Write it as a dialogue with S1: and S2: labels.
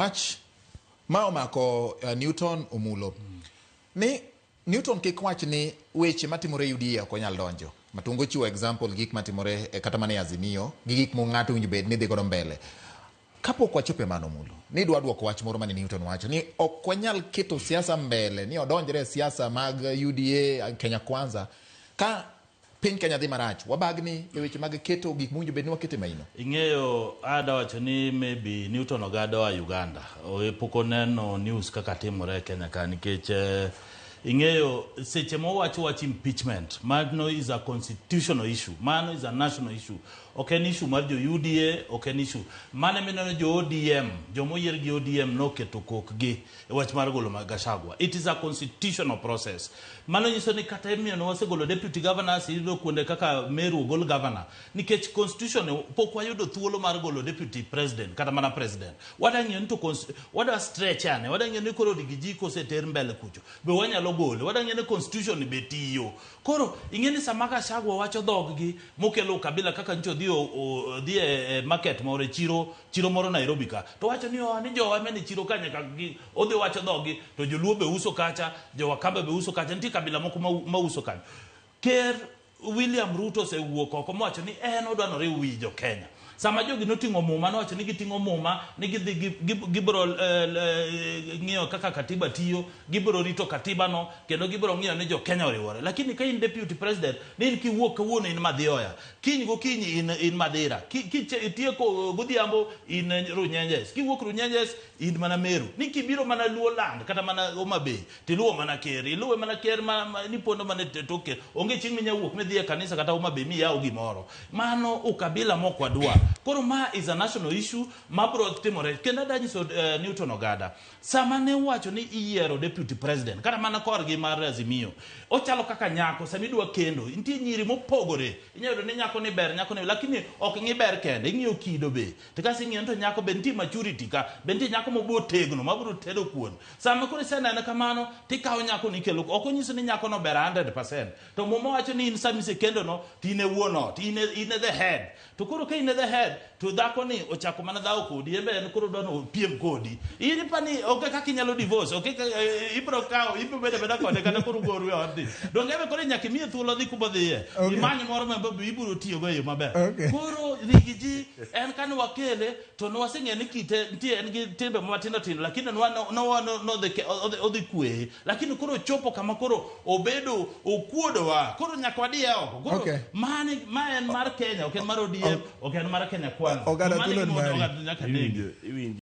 S1: Wach ma omako Newton Omulo ni Newton kik wach ni weche matimore e UDA ok onyal donjo. Matungo chiwo example gik matimore e kata mana e Azimio gi gik ma ng'ato owinjo bed ni dhi godo mbele. Kapok wachopo e mano Omulo, ni idwa duoko wach moro mane Newton wacho ni ok wanyal keto siasa mbele ni odonjre e siasa mag UDA Kenya Kwanza ka Piny Kenya dhi marach. Wabagni e weche mag keto gik mowinjo bed ni waketo e maino.
S2: Ing'eyo ada wacho ni maybe Newton Ogada oa Uganda. Oe pok oneno news kaka timore e Kenya ka nikech eh, ing'eyo seche mowacho wach impeachment mano is a constitutional issue mano is a national issue ok en issue mar jo UDA ok en issue mano mineno jo ODM jomoyier gi ODM noketo kokgi e wach mar golo Gachagua. It is a constitutional process. Mano nyiso ni kata imiyo ne wasegolo deputy governors iyudo kuonde kaka Meru ogol governor nikech constitution pok wayudo thuolo mar golo deputy president kata mana president. Wadwa ng'iyo ni to wadwa stretch ane, wadwa ng'iyo ni koro Rigiji koseter mbele kucho be wanyalo gole, wadwa ng'iyo ni constitution be tiyo. Koro ing'e ni sama Gachagua wacho dhoggi mokelo ukabila kaka nyocha odhi odhi e market moro e chiro chiro moro Nairobi ka to wacho ni oa ni jowa mane chiro ka nyaka gi odhi wacho dhogi to joluo be uso kacha jowakamba be uso kacha nitie kabila moko ma, ma uso kanyo ker William Ruto osewuok oko mowacho ni en odwa noriw wi jo Kenya sama jogi noting'o muma nowacho ni giting'o muma ni gidhi gibiro ng'iyo kaka katiba tiyo gibiro rito katiba no kendo gibiro ng'iyo ni jo Kenya oriwore lakini ka in deputy president ni in kiwuok kawuono in Madhioya Kiny gokinyi in, in Madhira. Ki, ki, itieko godhiambo in Runyenjes. Kiwuok Runyenjes in mana Meru. Ni kibiro mana Luo land kata mana Homa Bay tiluwo mana ker. Iluwe mana ker ma, ma nipondo mana e tok ker. Onge chieng' minya wuok midhi e kanisa kata Homa Bay miyaw gimoro. Mano ukabila mok wadwar. Koro ma is a national issue ma bro timore. Kendo adwa nyiso Newton Ogada. Sama ne uwacho ni iyiero deputy president kata mana korgi mar Azimio, ochalo kaka nyako sama idwa kendo, nitie nyiri mopogore. Inyalo yudo ni nyako ni ber, nyako ni lakini ok ng'i ber kende, ing'iyo kido be. To kasto ing'iyo ni to nyako be nitie maturity ka, be nitie nyako mabo tegno, mabiro tedo kuon. Sama koro iseneno kamano, tikawo nyako ni ikelo, ok onyiso ni nyako no ber 100%. To muma wacho ni in sama isekendo no, to in e wuon ot, in e, in e the head. To koro ka in e the head, to dhako ni ochako mana dhawo kodi, en be en koro odwa ni opiem kodi. In ipa ni onge kaka inyalo divorce, onge kaka eh, ibiro kawo, ibiro bedo abeda kode kata koro ugoru e odni. Donge en be koro nyaka imiye thuolo odhi kuma odhiye.
S1: Okay.
S2: Imany moro ma be ibiro tiyogo e yo maber.
S1: Okay.
S2: Koro Rigiji en kane wakele to ne waseng'eyo ni kite nitie en gi timbe matindo tindo lakini nwa no, no, no, odhi odhi kweye lakini koro ochopo kama koro obedo okuodowa koro nyaka wadiye oko koro
S1: Okay.
S2: mani ma en mar Kenya ok en mar ODM ok en mar Kenya Kwanza
S1: Oganda
S2: Mano e
S1: thuolo
S2: gima
S1: ni mari.
S2: oganda nyaka negi.
S3: Iwinjo iwinjo.